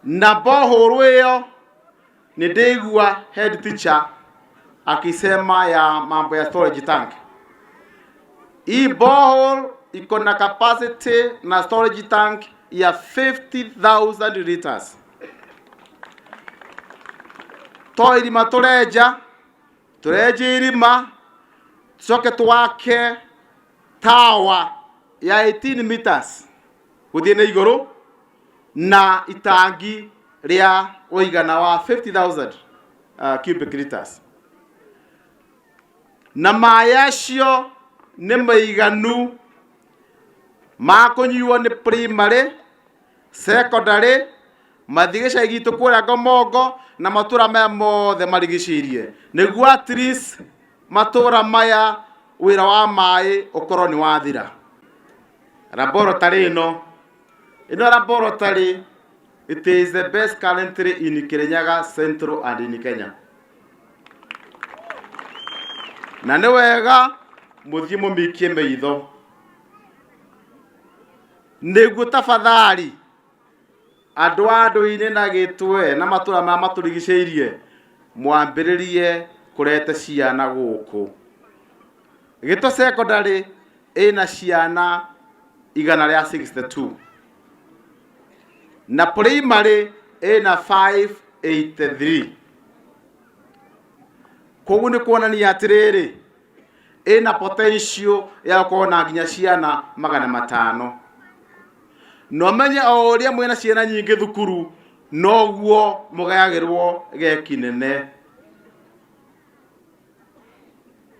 Na borehole ĩyo nĩ ndĩigua head teacher akisema ya mambo ya storage tank. Hii borehole iko na capacity na storage tank ya 50,000 liters. To irima tũrenja, tũrenja irima tucoke twake tower ya 18 meters gũthiĩ na igũrũ na itangi rĩa ũigana wa 50,000 cubic liters. Na maĩ acio nĩ maiganu ma kũnyuo nĩ primary, secondary, mathiĩ gĩcagi gitũ kũrĩa Ngomongo na matũra maya mothe marigicĩirie, nĩguo at least matũra maya wĩra wa maĩ ũkorwo nĩ wathira. Laboratory ĩno, ĩno laboratory it is the best currently in Kirinyaga Central and in Kenya. Na nĩ wega mũthiĩ mũmĩikie maitho nĩguo tafadhali andũ a ndũire na gĩtwe na matũra marĩa matũrigicĩirie mwambĩrĩrie kũrete ciana gũkũ. Gĩtwe Secondary ĩna ciana 162 na primary ĩna 583. Koguo nĩ kuonania atĩrĩrĩ, ĩna potential ya gũkorwo na nginya ciana 500. Na ũmenye o ũrĩa mwĩna ciana nyingĩ thukuru noguo mũgayagĩrwo geki nene.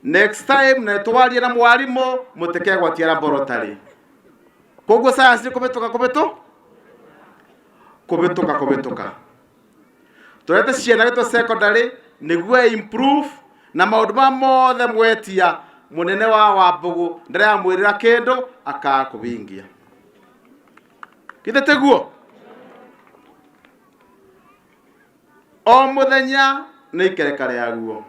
Next time na twarie na mwarimũ mũtikegwatia laboratory. Koguo science nĩ kũbĩtũka kũbĩtũ kũbĩtũka kũbĩtũka. Tũrete ciana gĩtwo secondary nĩguo improve na maũndũ ma mothe mwetia mũnene wa Wambũgũ ndaramwĩrĩra kĩndũ akakũhingia. Githĩ tiguo? O mũthenya nĩ ikereka rĩaguo.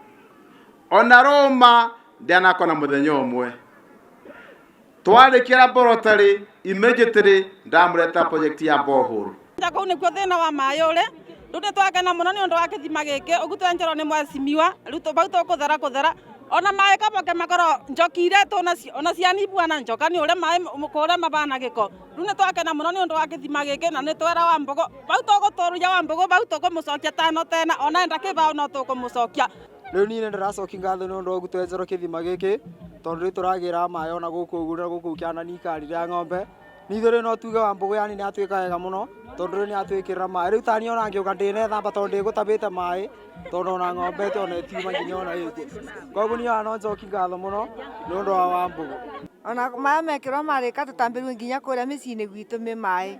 Ona Roma ndĩanakona mũthenya ũmwe. Twarĩkia laboratory immediately ndamũreta project ya borehole. Nja kũu nĩkuo thĩna wa maĩ ũrĩ. Rĩu nĩ twakena mũno nĩ ũndũ wa kĩthima gĩkĩ, ũguo twenjerwo nĩ mwecimiwa, rĩu bau tũkũthera kũthera. Ona maĩ kaboke makorwo njoki iria tũnacio, ona ciana ibuana njoka nĩ ũrĩa maĩ kũrĩa mabana gĩko. Rĩu nĩ twakena mũno nĩ ũndũ wa kĩthima gĩkĩ na nĩ twera Wambũgũ, bau tũgũtũria Wambũgũ bau tũkũmũcokia tano tena, ona enda kĩbaũ no tũkũmũcokia. Rĩu niĩ nĩ ndĩracokia ngatho nĩ ũndũ wa ũguo twenjerwo kĩthima gĩkĩ, tondũ rĩu tũragĩra maĩ ona gũkũ ũguo na gũkũ kĩanda nĩ ikari rĩa ng'ombe. Ningĩ rĩu no tuge Wambũgũ yani nĩ atwĩka wega mũno, tondũ rĩu nĩ atwĩkĩrĩra maĩ. Rĩu taniĩ ona ngĩũka ndĩnethamba tondũ ndĩgũtabĩte maĩ, tondũ ona ng'ombe ona ĩtiuma nginya ona ĩngĩ. Koguo niĩ ona no njokie ngatho mũno nĩ ũndũ wa Wambũgũ. Ona maĩ mekĩrwo marĩka tũtambĩrwo nginya kũrĩa mĩciĩ-inĩ gwitũ mĩ maĩ.